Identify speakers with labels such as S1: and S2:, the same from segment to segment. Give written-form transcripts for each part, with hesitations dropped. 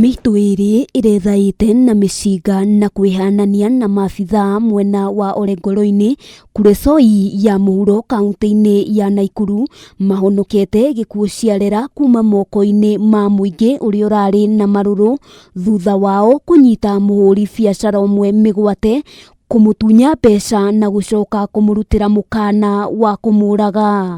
S1: Mĩitũ ĩrĩ ĩrethaĩte na mĩcinga na kwĩhanania na maabithaa mwena wa Olenguruone Kuresoi ya mũhuro kaunti-inĩ ya Naikuru mahonokete gĩkuũ ciarera kuma moko-inĩ ma mũingĩ ũrĩa ũrarĩ na marũrũ thutha wao kũnyita mũhũri biacara ũmwe mĩgwate kũmũtunya mbeca na gũcoka kũmũrutĩra mũkana wa kũmũraga.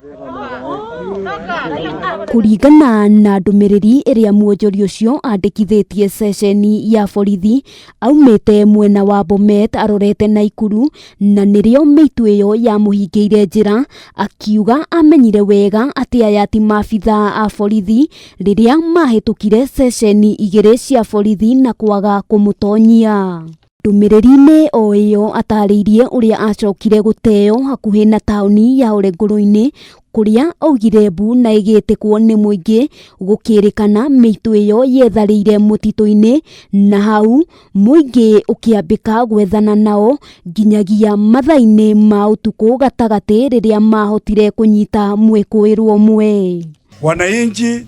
S1: Kũringana na ndũmĩrĩri ĩrĩa mwonjoria ũcio andĩkithĩtie ceceni ya borithi aumĩte mwena wa Bomet arorete Naikuru na nĩrĩo mĩitũ ĩyo yamũhingĩire njĩra akiuga amenyire wega atĩ aya ti maabithaa a borithi rĩrĩa mahĩtũkire ceceni igĩrĩ cia borithi na kwaga kũmũtonyia. Ndũmĩrĩri-inĩ o ĩyo atarĩirie ũrĩa acokire gũteo hakuhĩ na taũni ya Olenguruone kũrĩa augire mbu na ĩgĩtĩkwo nĩ mũingĩ gũkĩrĩkana mĩitũ ĩyo yetharĩire mũtitũ-inĩ na hau mũingĩ ũkĩambĩka gwethana nao nginyagia mathaa-inĩ ma ũtukũ gatagatĩ rĩrĩa mahotire kũnyita mwĩkũĩrwo ũmwe.
S2: Wananchi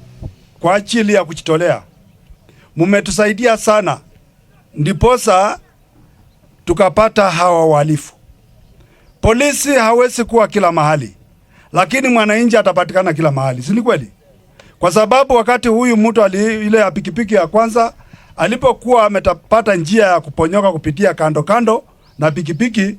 S2: kwa ajili ya kujitolea mumetusaidia sana, ndiposa tukapata hawa wahalifu. Polisi hawezi kuwa kila mahali, lakini mwananchi atapatikana kila mahali, si ni kweli? Kwa sababu wakati huyu mtu ile ya pikipiki ya kwanza alipokuwa ametapata njia ya kuponyoka kupitia kando kando na pikipiki,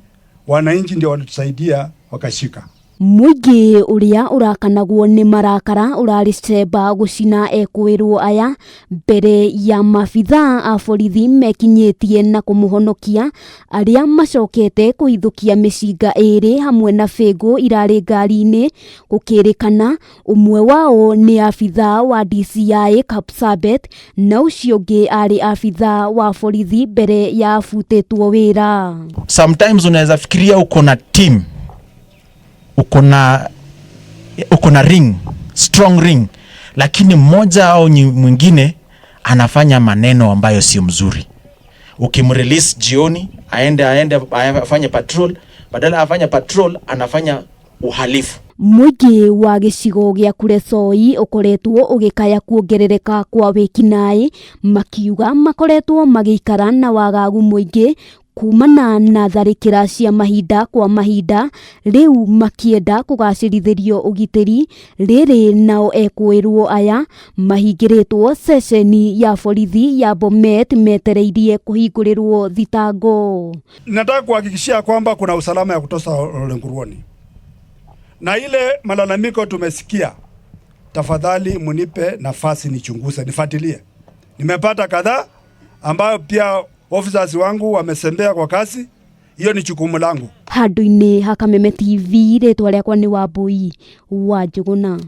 S2: wananchi ndio walitusaidia wakashika.
S1: Mũingĩ ũrĩa ũrakanagwo nĩ marakara ũrarĩ cemba gũcina ekũĩrwo aya mbere ya maabithaa a borithi mekinyĩtie na kũmũhonokia arĩa macokete kũhithũkia mĩcinga ĩrĩ hamwe na bĩngũ irarĩ ngari-inĩ gũkĩrĩkana ũmwe wao nĩ abithaa wa DCI Kapsabet na ũcio ũngĩ arĩ abithaa wa borithi mbere ya abutĩtwo wĩra.
S3: Sometimes unaweza fikiria uko na team, uko na ring, strong ring, lakini mmoja au mwingine anafanya maneno ambayo sio mzuri. Ukimrelease jioni aende afanye patrol, badala afanye patrol anafanya uhalifu.
S1: Mũingĩ wa gĩcigo gĩa Kuresoi ũkoretwo ũgĩkaya kuongerereka kwa wĩkinaĩ makiuga makoretwo magĩikara na wagagu mũingĩ kumana na tharĩkĩra cia mahinda kwa mahinda rĩu makĩenda kũgacĩrithĩrio ũgitĩri rĩrĩ nao ekũĩrwo aya mahingĩrĩtwo ceceni ya borithi ya Bomet metereirie kũhingũrĩrwo thitango.
S2: Nataka kuhakikishia kwamba kuna usalama ya kutosha Olenguruone, na ile malalamiko tumesikia, tafadhali munipe nafasi nichunguze, nifuatilie. Nimepata kadhaa ambayo pia officers wangu wamesembea kwa kasi. Hiyo ni jukumu langu.
S1: Handũ-inĩ ha Kameme TV rĩtwa rĩakwa nĩ Wambui wa Njũgũna.